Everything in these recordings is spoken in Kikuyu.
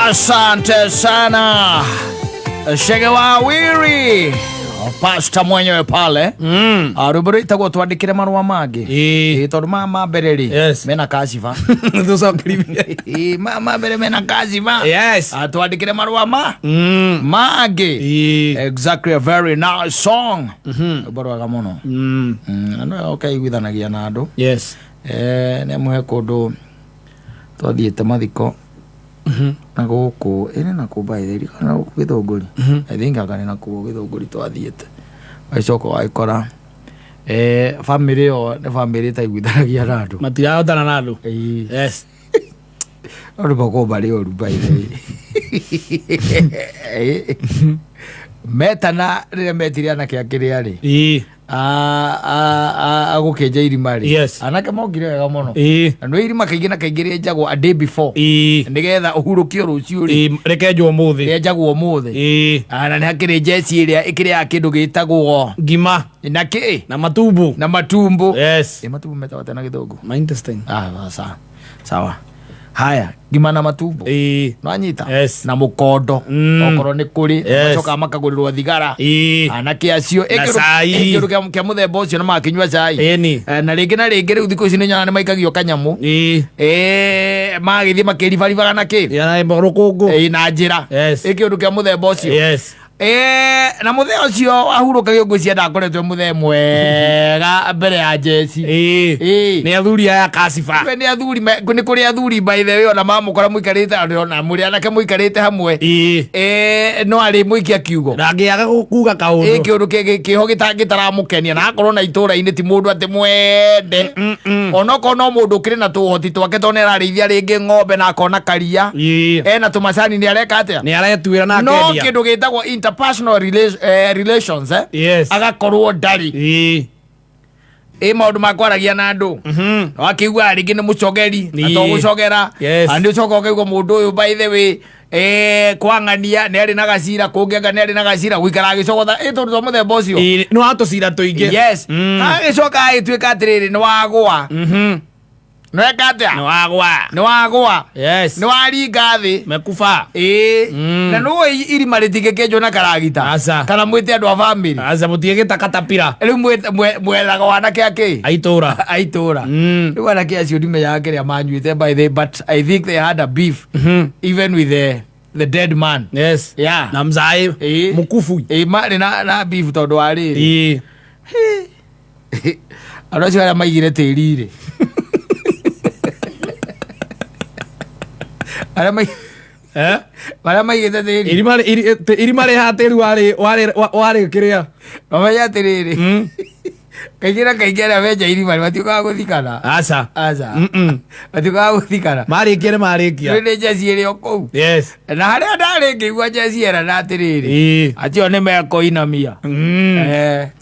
Asante sana Shege wa Wiri, pasta mwenyewe pale. Rwĩmbo rwĩtagwo twandĩkĩre marũa mangĩ. Ĩĩ, tondũ maya ma mbere rĩ, mena kashiba. Tũcokerithie. Ĩĩ, maya ma mbere mena kashiba. Twandĩkĩre marũa ma mangĩ. Exactly, a very nice song. Rwĩmbo rwega mũno. Na no ũkaiguithanagia na andũ. Nĩ amwe he kũndũ twathiĩte mathiko na gũkũ ĩrĩ na kũ by the way, kana gũkũ Gĩthũngũri. I think anga nĩ na kũu Gĩthũngũri twathiĩte, ũgĩcoka ũgagĩkora bamĩrĩ ĩyo nĩ bamĩrĩ ĩtaiguithanagia na andũ. Matirahotana na andũ. Ĩĩ. No nĩ makorwo marĩ oru by the way. Metana rĩrĩa metire anake akĩrĩa rĩ, agũkĩnja irima rĩ, anake mokire wega mũno. Na nĩ irima kaingĩ na kaingĩ rĩenjagwo a day before, nĩgetha ũhurũkio rũciũ rĩ. Rĩkenjwo ũmũthĩ. Rĩenjagwo ũmũthĩ. Na nĩ hakĩrĩ njeci ĩrĩa ĩkĩrĩaga kĩndũ gĩtagwo Ngima na kĩ na matumbo. Na matumbo. Ĩ, matumbo metagwo atĩa na Gĩthũngũ? My intestine. Ah, sawa sawa, haya, ngima na matumbo. Nwanyita? Yes. Na mũkondo. Okorwo nĩ kũrĩ, macokaga makagũrĩrwo thigara. Anake acio. Na cai. Kĩndũ kĩa mũthemba ũcio na makĩnyua cai. Ĩni. Na rĩngĩ na rĩngĩ rĩu thikũ ici nĩ nyonaga nĩ maikagio kanyamũ. Magĩthiĩ makĩribaribaga na kĩ. Ya rũkũngũ. Na njĩra. Ĩ, kĩndũ kĩa mũthemba ũcio. Na mũthee ũcio ahurũkagio, ngwĩciria ndakoretwo e mũthee mwega mbere ya njeci. Nĩ athuri aya kaciba. We nĩ athuri nĩ kũrĩ athuri by the way ona mamũkora mũikarĩte ona mũrĩ anake mũikarĩte hamwe, no arĩ mũikia kiugo. Ndangĩaga kuga kaũndũ. Kĩũndũ kĩho gĩtaramũkenia na akorwo na itũra-inĩ ti mũndũ atĩ mwende, onokorwo no mũndũ ũkĩrĩ na tũhoti twake, tondũ nĩ ararĩithia rĩngĩ ng'ombe na akona karia, ena tũmacani, nĩ areka atĩa? Nĩ aretuĩra na No akendia. kĩndũ gĩtagwo interpersonal relations, agakorwo ndarĩ. Ĩ, maũndũ ma kwaragia na andũ, wakĩigua rĩngĩ nĩ mũcogeri na to gũcogera. Na nĩ ũcoka ũkaigua mũndũ ũyũ, by the way, kwang'ania nĩ arĩ na gacira kũngĩ, anga nĩ arĩ na gacira gũikara agĩcogotha, ĩ, tondũ twa mũthemba ũcio. Nĩ wa tũcira tũingĩ. Yes. Agĩcoka agĩtuĩka atĩrĩrĩ, nĩ wagũa. Nĩweka atĩa? Nĩ wagwa. Nĩ wagũa. Nĩ waringa thĩ. Mekuba. Ĩĩ. Na nũĩ irima rĩtingĩkĩenjwo na karagita. Aca. Kana mwĩte andũ a bamĩrĩ. Aca, mũtige katapira. Rĩu mwethaga wanake akĩ Aitũra. Aitũra. Rĩu anake acio ndimenyaga kĩrĩa manyuĩte by the, but I think they had a beef even with the dead man. Na mzae. Mũkubu. Ĩĩ, marĩ na beef tondũ wa rĩrĩ, andũ acio arĩa maigire tĩri rĩ, arĩa arĩa maigĩte tĩri. Irima rĩ hatĩri warĩ kĩrĩa. Mamenya atĩrĩrĩ, kaingĩ na kaingĩ arĩa menja irima rĩ matiũkaga gũthikana. Aca. Aca. Matiũkaga gũthikana. Marĩkia nĩ marĩkia. Rĩu nĩ njeci ĩrĩ o kũu. Na harĩa ndarĩ ngĩigua njeci erana atĩrĩrĩ, acio nĩ mekoinamia.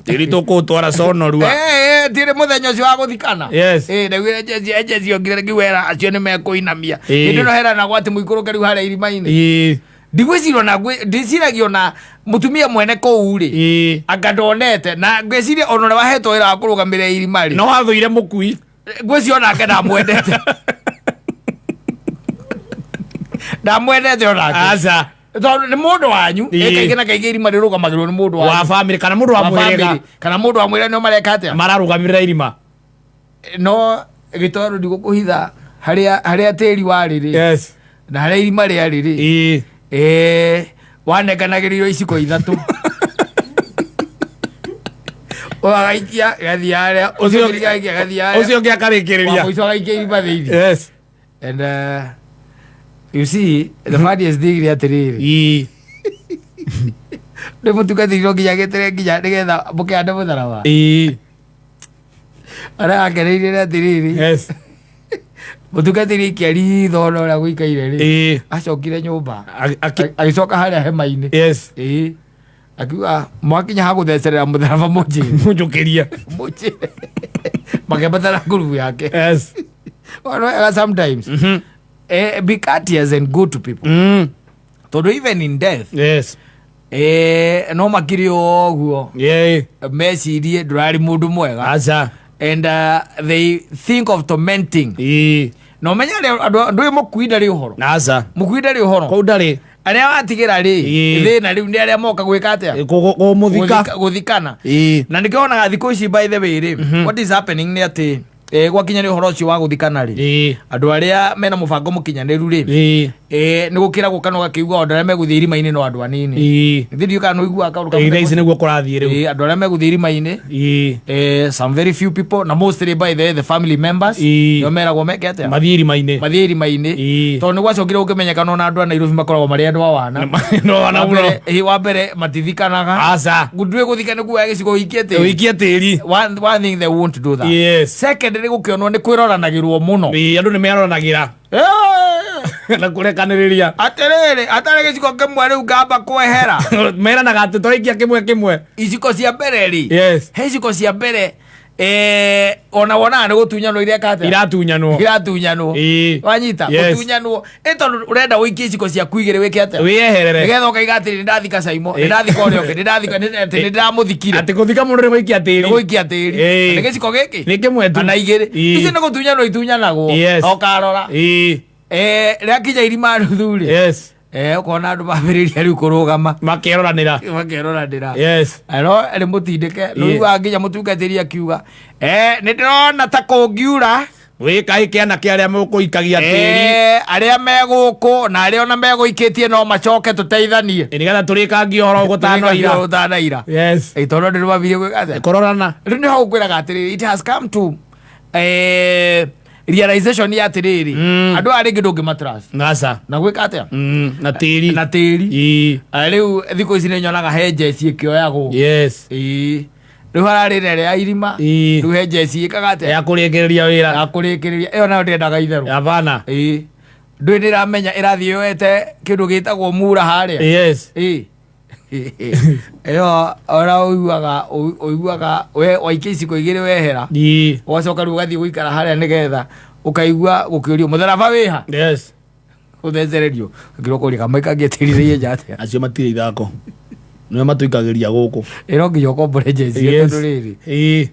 Tĩri tũkũtwara conorua. Tirĩ mũthenya ũcio wa gũthikana. Ndaiguire njeci ongire ngiuga acio nĩ mekũinamia. Hĩndĩ ĩno heranagwo atĩ mũikũrũke rĩu harĩa irima-inĩ. Ndigwĩciria ona ndĩciragia ona mũtumia mwene kũu rĩ, anga ndonete, na ngwĩciria ona ũrĩa wahetwo wĩra wa kũrũgamĩrĩra irima rĩ, No wathũire mũkui. Ngwĩciria onake ndamwendete, ndamwendete onake. Aca. Tondũ nĩ mũndũ wanyu. Kaingĩ na kaingĩ irima rĩrũgamagĩrwo nĩ mũndũ wa wanyu. Bamĩrĩ kana mũndũ wa wa mũhĩrĩga. Family, kana mũndũ wa mwĩra nĩo mareka atĩa? Mararũgamĩrĩra irima. No gĩtoro, ndigũkũhitha, harĩa tĩri warĩ rĩ, na harĩa irima rĩarĩ rĩ, wanenganagĩrĩrio iciko ithatũ, ũyũ agaikia gathiĩ harĩa, ũcio ũngĩ agaikia gathiĩ harĩa, ũcio ũngĩ akarĩkĩrĩria. Wa mũico agaikia irima thĩinĩ. And you see, the funniest thing nĩ atĩrĩrĩ, nĩ mũtungatĩri no nginya gĩtere nginya nĩgetha mũkĩhande mũtharaba. Arĩa akeneire nĩ atĩrĩrĩ, mũtungatĩri aikia ritho ona ũrĩa gũikaire rĩ, acokire nyũmba, agĩcoka harĩa hema-inĩ. Ĩĩ, akiuga mwakinya ha gũthecerera mũtharaba, mũnjĩre. Mũnjũkĩrie. Mũnjĩre. Makĩambata na ngurubu yake. Ono wega, sometimes be courteous and good to people, tondũ even in death, no makĩrĩ o ũguo, mecirie ndũrarĩ mũndũ mwega. Aca. And they think of tormenting. Na ũmenye arĩa andũ ndũĩ mũkui ndarĩ ũhoro. Aca. Mũkui ndarĩ ũhoro. Kũu ndarĩ. Arĩa watigĩra rĩ, Ĩĩ. thĩna rĩu nĩ arĩa moka gwĩka atĩa? Kũmũthika. Gũthikana. Ĩĩ. Na nĩkĩo wonaga thikũ ici, by the way rĩ, what is happening nĩ atĩ gwakinya nĩ ũhoro ũcio wa gũthikana rĩ, andũ arĩa mena mũbango mũkinyanĩru rĩ, nĩ gũkĩragwo kanua gakiuga andũ arĩa megũthiĩ irima-inĩ no andũ anini. Githĩ ndiũĩ kana nĩũiguaga kaũndũ Ĩĩ, thaa ici kamwe? nĩguo kũrathiĩ rĩu. Ĩĩ, andũ arĩa megũthiĩ irima-inĩ, some very few people, na mostly, by the family members, nĩo meragwo meke atĩa? Mathiĩ irima-inĩ. Mathiĩ irima-inĩ. Tondũ nĩ gwacokire gũkĩmenyekana ona andũ a Nairobi makoragwo marĩ andũ a wana. No wana Wa mũno. Wa mbere matithikanaga. Aca. Ndũĩ gũthika nĩ kuoya gĩcigo wĩikie tĩri. Ũikie tĩri. One thing, they won't do that. Second, nĩ gũkĩonwo nĩ kwĩroranagĩrwo mũno. Ĩĩ, andũ nĩ meroranagĩra na kũrekanĩrĩria. Atĩrĩrĩ, atarĩ gĩcigo kĩmwe rĩu ngamba kwehera. Meranaga atĩ tũraikia kĩmwe kĩmwe. Iciko cia mbere rĩ, he iciko cia mbere, ona wonaga nĩ gũtunyanwo ireka atĩa? Iratunyanwo. Iratunyanwo. Wanyita? Gũtunyanwo ĩ tondũ ũrenda ũikie iciko ciaku igĩrĩ wĩke atĩa? Wĩyeherere. Nĩgetha ũkaiga atĩrĩ, nĩ ndathika Caimo, nĩ ndathika ũrĩa ũngĩ, nĩ ndathika atĩ nĩ ndĩramũthikire. Atĩ gũthika mũndũ nĩ gũikia Nĩ tĩri. gũikia tĩri. Na nĩ gĩciko gĩkĩ Nĩ kĩmwe tu. kana igĩrĩ. Icio nĩ gũtunyanwo itunyanagwo. Na ũkarora, rĩakinya irima nuthu rĩ, ũkona andũ mambĩrĩria rĩu kũrũgama. Makeroranĩra. Makeroranĩra. No nĩ mũtindĩke. Nĩũiguaga nginya mũtungatĩri akiuga, nĩ ndĩrona ta kũngiura. Wĩkaĩ kĩana kĩa arĩa mũkũikagia tĩri. Arĩa me gũkũ na arĩa ona megũikĩtie no macoke tũteithanie. Ĩ, nĩgetha tũrĩkangie ũhoro gũtanoira. Ũtanaira. Tondũ andũ nĩmambirie gwĩka atĩa? Kũrorana. Rĩu nĩho ngwĩraga atĩrĩrĩ, it has come to realization ya atĩrĩrĩ, andũ aya rĩngĩ ndũngĩmatrust. Aca. Na gwĩka atĩa? Na tĩri. Na tĩri. Rĩu thikũ ici nĩ nyonaga he njeci ĩkĩoyagwo. Ĩĩ, rĩu hararĩ na ĩrĩa ya irima. Rĩu he njeci ĩkaga atĩa? Ya kũrĩkĩrĩria wĩra. Ya kũrĩkĩrĩria. Ĩyo nayo ndĩendaga itherũ. Hapana. Ĩĩ, ndũĩ nĩramenya ĩrathiĩ yoete kĩndũ gĩtagwo mura harĩa. Ĩĩ, ĩyo ona ũiguaga we waikia iciko igĩrĩ wehera, ũgacoka rĩu ũgathiĩ gũikara harĩa nĩgetha ũkaigua gũkĩũrio mũtharaba wĩha. Ũthecererio ũkĩrwo kũria kamaikagia tĩri nja atĩa. Acio matirĩ ithako, nĩo matũikagĩria gũkũ. Ĩ, no nginya ũkombore njeci ĩyo, tondũ rĩrĩ,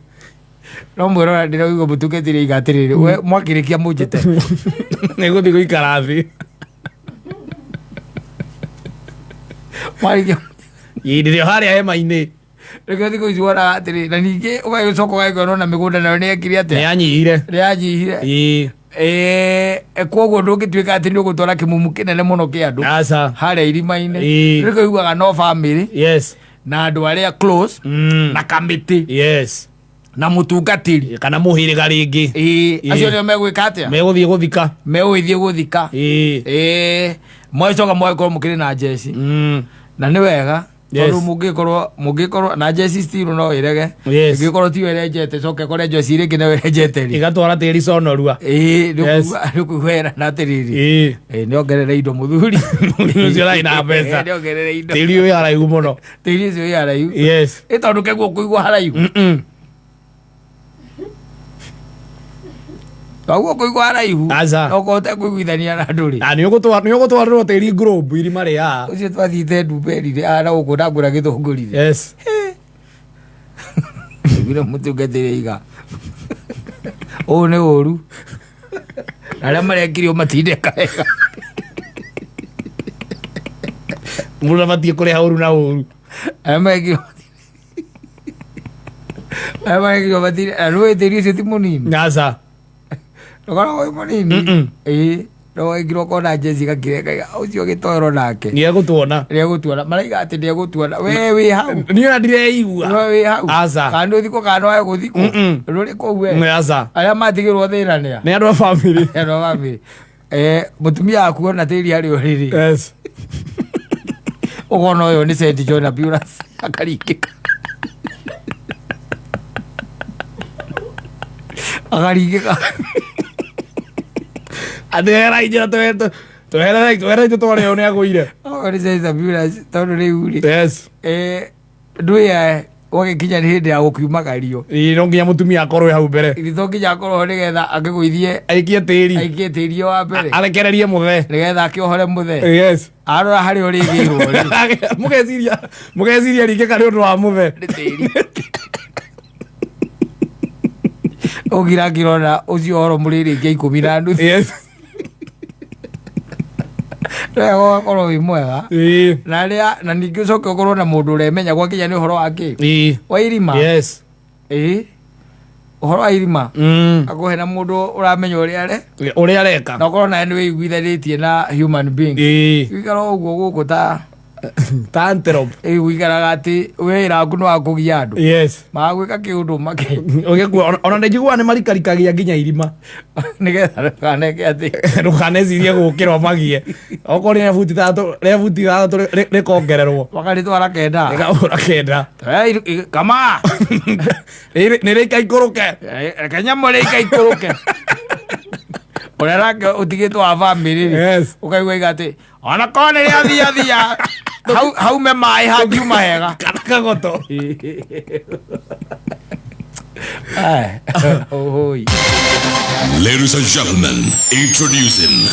no mwĩrora ndĩraigua mũtungatĩri aiga atĩrĩrĩ, we mwakĩrĩkia mũnjĩte. Nĩ gũthiĩ gũikara thĩ. Mwarĩkia. Ĩĩ, ndĩrĩ o harĩa hema-inĩ. Rĩkĩo thikũ ici wonaga atĩrĩ, na ningĩ ũgagĩcoka ũgagĩkora ona mĩgũnda nayo nĩ yekire Nĩ atĩa? yanyihire. Nĩ yanyihire. Koguo ndũngĩtuĩka atĩ nĩ ũgũtwara kĩmumu kĩnene mũno kĩa andũ Aca. harĩa irima-inĩ. Rĩkĩo ũiguaga no family na andũ arĩa close na kamĩtĩ na mũtungatĩri. Kana mũhĩrĩga rĩngĩ. Ĩĩ, acio nĩo megwĩka atĩa? Megũthiĩ gũthika. Megũgĩthiĩ gũthika. Ĩĩ, mwagĩcoka mwagĩkorwo mũkĩrĩ na njeci. Na nĩ wega tondũ mũngĩkorwo na njeci still no ĩrege. Ĩngĩkorwo tiyo ĩrenjete, coke ĩkore njeci rĩngĩ nayo ĩrenjete rĩ, Ĩgatwara tĩri conorua. Ĩĩ, nĩ ũkũigua erana atĩrĩrĩ, ĩĩ, nĩongerere indo mũthuri. Ũcio ũrarĩ na mbeca. Ĩĩ, nĩongerere indo. Tĩri ũyũ haraihu mũno. Tĩri ũcio wĩ haraihu. Ĩ, tondũ keguo kũigua haraihu. Koguo kũigua haraihu. Aca. No ũhote kũiguithania na andũ rĩ. Na nĩ ũgũtwarĩrwo tĩri globe irima rĩ haha. Ũcio twathiĩte ndumberire na gũkũ ndangũra gĩthũngũrire. Iguire mũtungatĩri aiga ũũ nĩ ũru na arĩa marekirio matinde kaega. Mũndũ abatiĩ kũrĩha ũru na ũru. Arĩa marekirio matinde na nĩũĩ tĩri ũcio ti mũnini. Aca. Ndũkoragwo wĩ mũnini. Ĩĩ, no wekirwo kona njeci gakireka ũcio gĩtoero nake. Nĩ egũtuona. Nĩegũtuona, maraiga atĩ nĩegũtuona we wĩ hau. Niĩ ona ndireigua. We wĩ hau. Aca. Kana nĩ ũthikwo kana nĩwae gũthikwo. Ndũrĩ kũu we. Aca. Arĩa matigĩrwo thĩna nĩa? Nĩ andũ a bamĩrĩ. Andũ a bamĩrĩ. Mũtumia waku ona tĩri harĩ ũrĩrĩ. Ũkona ũyũ nĩ St John Ambulance akaringĩka. Akaringĩka. Atĩ herai njĩra twehererei twehererei tũtware ũyũ nĩ agũire. Ũyũ nĩ St Ambulance tondũ rĩu rĩ, ndũĩ gwagĩkinya nĩ hĩndĩ ya gũkiumagario. Ĩĩ, no nginya mũtumia akorwo e hau mbere. Githĩ to nginya akorwo nĩgetha akĩgũithie. Aikie tĩri. Aikie tĩri ũyũ wa mbere. Arekererie mũthee. Nĩgetha akĩohore mũthee. Arora harĩa ũrĩgĩirwo rĩ. Mũgeciria ringĩka nĩ ũndũ wa mũthee. Nĩ tĩri. Ũgirakirona ũcio ũhoro mũrĩrĩkia 10:30. Wega ũgakorwo wĩ mwega. Na rĩa na ningĩ ũcoke ũkorwo na mũndũ ũremenya gwakinya nĩ ũhoro wa kĩ wa irima. Ĩĩ, ũhoro wa irima. Akũhe na mũndũ ũramenya ũrĩa are Ũrĩa areka. Na ũkorwo nawe nĩ wĩiguithanĩtie na human being. Wĩikara ũguo gũkũ ta Ta antelope. Ĩ, wĩikaraga atĩ wĩra waku nĩ wa kũgia andũ. Magwĩka kĩũndũ make. Ũgĩkua ona nĩ njiguaga nĩ marikarikagia nginya irima. Nĩgetha ndũkaneke atĩ Ndũkanecirie gũkĩra ũmagie okorwo nĩ rĩa buti 6, rĩa buti 6 rĩkongererwo. Makarĩtwara 9. Rĩkahũra 9. Kama Nĩ rĩikaikũrũke. Reke nyamũ rĩikaikũrũke ũrĩa nake ũtigĩtwo wa bamĩrĩ rĩ. Ũkaigua iga atĩ ona korwo nĩ rĩa thia thia haume maĩ hangiuma hega. Kana kagoto. Ai, ũhũi. Ladies and gentlemen, introducing